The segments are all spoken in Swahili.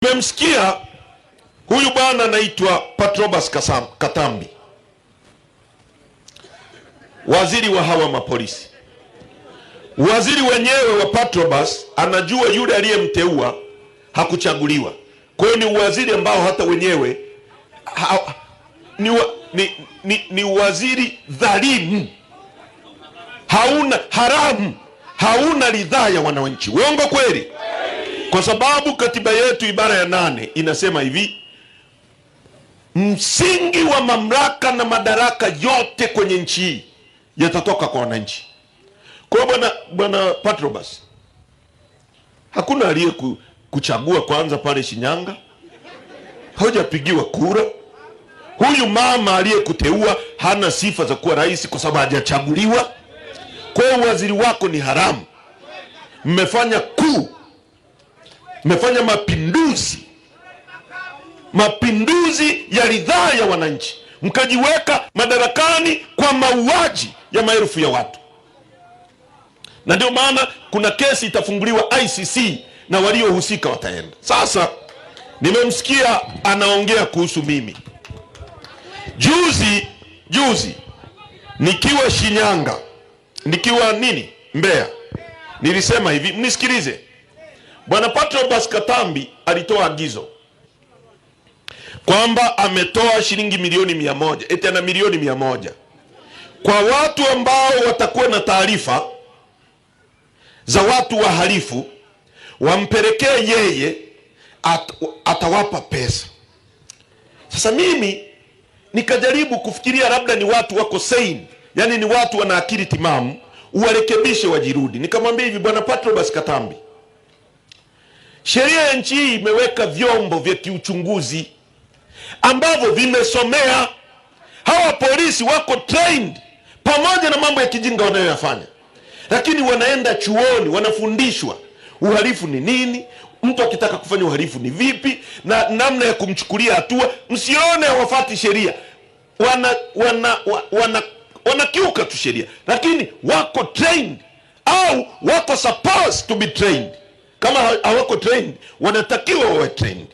Tumemsikia huyu bwana anaitwa Patrobas Katambi, waziri wa hawa mapolisi. Waziri wenyewe wa Patrobas anajua yule aliyemteua hakuchaguliwa. Kwa hiyo ni waziri ambao hata wenyewe ha, ni, wa, ni, ni, ni waziri dhalimu, hauna haramu, hauna ridhaa ya wananchi. Uongo kweli? Kwa sababu katiba yetu ibara ya 8 inasema hivi: msingi wa mamlaka na madaraka yote kwenye nchi hii yatatoka kwa wananchi. Kwa hiyo bwana Patrobas, hakuna aliye kuchagua kwanza pale Shinyanga, haujapigiwa kura. Huyu mama aliyekuteua hana sifa za kuwa rais kwa sababu hajachaguliwa. Kwa hiyo waziri wako ni haramu. Mmefanya kuu, mmefanya mapinduzi, mapinduzi ya ridhaa ya wananchi, mkajiweka madarakani kwa mauaji ya maelfu ya watu. Na ndio maana kuna kesi itafunguliwa ICC na waliohusika wataenda. Sasa nimemsikia anaongea kuhusu mimi juzi juzi nikiwa Shinyanga, nikiwa nini Mbeya, nilisema hivi, mnisikilize. Bwana Patrobas Katambi alitoa agizo kwamba ametoa shilingi milioni 100, eti ana milioni 100 kwa watu ambao watakuwa na taarifa za watu wahalifu, wampelekee yeye, atawapa pesa. Sasa mimi nikajaribu kufikiria labda ni watu wako sane, yani ni watu wana akili timamu, uwarekebishe wajirudi. Nikamwambia hivi, Bwana Patrobas Katambi, sheria ya nchi hii imeweka vyombo vya kiuchunguzi ambavyo vimesomea. Hawa polisi wako trained, pamoja na mambo ya kijinga wanayoyafanya, lakini wanaenda chuoni, wanafundishwa uhalifu ni nini, mtu akitaka kufanya uhalifu ni vipi, na namna ya kumchukulia hatua. Msione hawafati sheria, wanakiuka tu sheria, lakini wako trained au wako supposed to be trained. Kama hawako trained, wanatakiwa wawe trained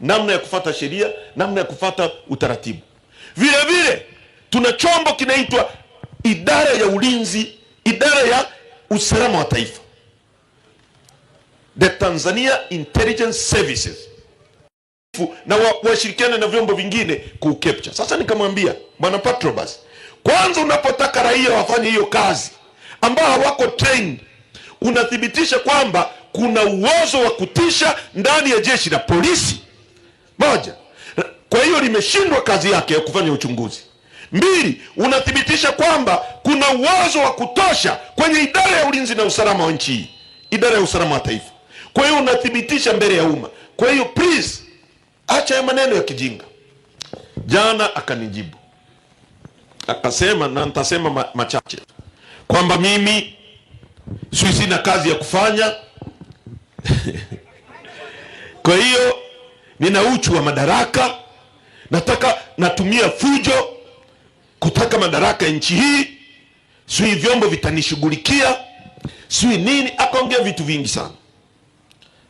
namna ya kufata sheria, namna ya kufata utaratibu. Vile vile tuna chombo kinaitwa idara ya ulinzi, idara ya usalama wa taifa, the Tanzania Intelligence Services, na washirikiane na vyombo vingine kucapture. Sasa nikamwambia Bwana Patrobas, kwanza unapotaka raia wafanye hiyo kazi ambao hawako trained, unathibitisha kwamba kuna uozo wa kutisha ndani ya jeshi la polisi. Moja, kwa hiyo limeshindwa kazi yake ya kufanya uchunguzi. Mbili, unathibitisha kwamba kuna uozo wa kutosha kwenye idara ya ulinzi na usalama wa nchi hii, idara ya usalama wa taifa. Kwa hiyo unathibitisha mbele ya umma. Kwa hiyo please, acha ya maneno ya kijinga. Jana akanijibu akasema, na nitasema machache, kwamba mimi sina kazi ya kufanya kwa hiyo nina uchu wa madaraka, nataka natumia fujo kutaka madaraka ya nchi hii, sijui vyombo vitanishughulikia, sijui nini. Akaongea vitu vingi sana.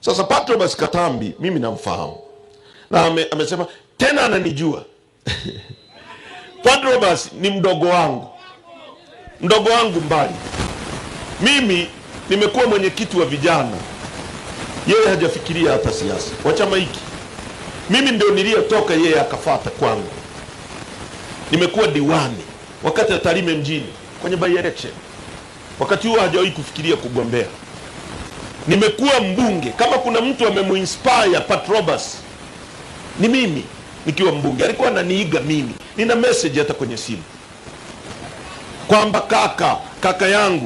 Sasa Patrobas Katambi mimi namfahamu na amesema tena ananijua. Patrobas ni mdogo wangu, mdogo wangu mbali. Mimi nimekuwa mwenyekiti wa vijana, yeye hajafikiria hata siasa wa chama hiki. Mimi ndio niliyetoka, yeye akafata kwangu. Nimekuwa diwani wakati Tarime mjini kwenye by election, wakati huo hajawahi kufikiria kugombea. Nimekuwa mbunge. Kama kuna mtu amemuinspire Patrobas ni mimi. Nikiwa mbunge alikuwa ananiiga mimi. Nina message hata kwenye simu kwamba kaka yangu